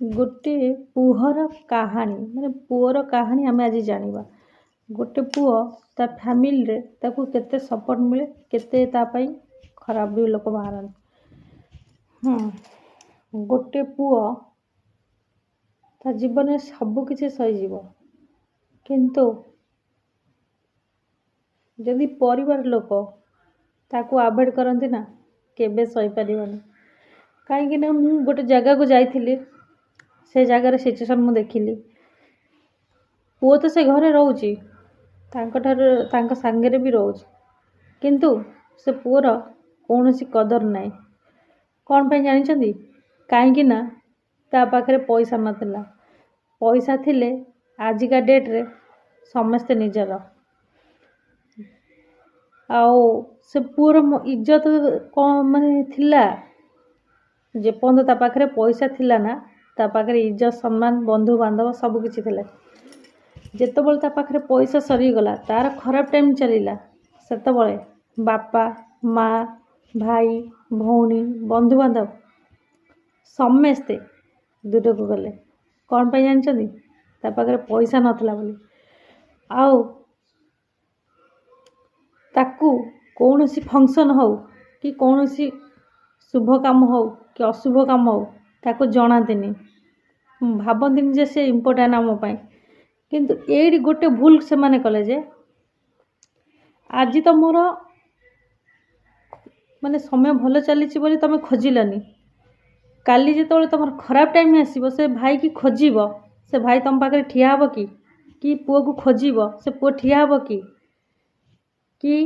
ଗୋଟେ ପୁଅର କାହାଣୀ, ମାନେ ପୁଅର କାହାଣୀ ଆମେ ଆଜି ଜାଣିବା। ଗୋଟେ ପୁଅ ତା ଫ୍ୟାମିଲିରେ ତାକୁ କେତେ ସପୋର୍ଟ ମିଳେ, କେତେ ତା ପାଇଁ ଖରାପ ବି ଲୋକ ବାହାରନ୍ତି। ଗୋଟେ ପୁଅ ତା ଜୀବନରେ ସବୁ କିଛି ସହିଯିବ, କିନ୍ତୁ ଯଦି ପରିବାର ଲୋକ ତାକୁ ଆଭଏଡ଼ କରନ୍ତି ନା, କେବେ ସହିପାରିବନି। କାହିଁକି ନା ମୁଁ ଗୋଟେ ଜାଗାକୁ ଯାଇଥିଲି, ସେ ଜାଗାରେ ସିଚୁଏସନ୍ ମୁଁ ଦେଖିଲି। ପୁଅ ତ ସେ ଘରେ ରହୁଛି, ତାଙ୍କଠାରୁ ତାଙ୍କ ସାଙ୍ଗରେ ବି ରହୁଛି, କିନ୍ତୁ ସେ ପୁଅର କୌଣସି କଦର ନାହିଁ। କ'ଣ ପାଇଁ ଜାଣିଛନ୍ତି? କାହିଁକି ନା ତା ପାଖରେ ପଇସା ନଥିଲା। ପଇସା ଥିଲେ ଆଜିକା ଡେଟ୍ରେ ସମସ୍ତେ ନିଜର। ଆଉ ସେ ପୁଅର ଇଜ୍ଜତ କ'ଣ ମାନେ ଥିଲା? ଯେପର୍ଯ୍ୟନ୍ତ ତା ପାଖରେ ପଇସା ଥିଲା ନା, ତା ପାଖରେ ଇଜ୍ଜତ, ସମ୍ମାନ, ବନ୍ଧୁବାନ୍ଧବ ସବୁ କିଛି ଥିଲା। ଯେତେବେଳେ ତା ପାଖରେ ପଇସା ସରିଗଲା, ତାର ଖରାପ ଟାଇମ୍ ଚାଲିଲା, ସେତେବେଳେ ବାପା, ମା, ଭାଇ, ଭଉଣୀ, ବନ୍ଧୁବାନ୍ଧବ ସମସ୍ତେ ଦୂରକୁ ଗଲେ। କ'ଣ ପାଇଁ ଜାଣିଛନ୍ତି? ତା ପାଖରେ ପଇସା ନଥିଲା ବୋଲି। ଆଉ ତାକୁ କୌଣସି ଫଙ୍କସନ୍ ହଉ କି କୌଣସି ଶୁଭ କାମ ହଉ କି ଅଶୁଭ କାମ ହଉ, ତାକୁ ଜଣାନ୍ତିନି, ଭାବନ୍ତିନି ଯେ ସେ ଇମ୍ପୋର୍ଟାଣ୍ଟ ଆମ ପାଇଁ। କିନ୍ତୁ ଏଇଠି ଗୋଟେ ଭୁଲ ସେମାନେ କଲେ ଯେ ଆଜି ତମର ମାନେ ସମୟ ଭଲ ଚାଲିଛି ବୋଲି ତମେ ଖୋଜିଲନି, କାଲି ଯେତେବେଳେ ତମର ଖରାପ ଟାଇମ୍ ଆସିବ, ସେ ଭାଇକି ଖୋଜିବ, ସେ ଭାଇ ତମ ପାଖରେ ଠିଆ ହେବ କି? କି ପୁଅକୁ ଖୋଜିବ, ସେ ପୁଅ ଠିଆ ହେବ କି? କି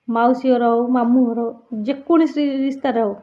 ମାଉସୀ ଘର ହଉ, ମାମୁଁ ଘର ହଉ, ଯେକୌଣସି ରିସ୍ତାରେ ହଉ,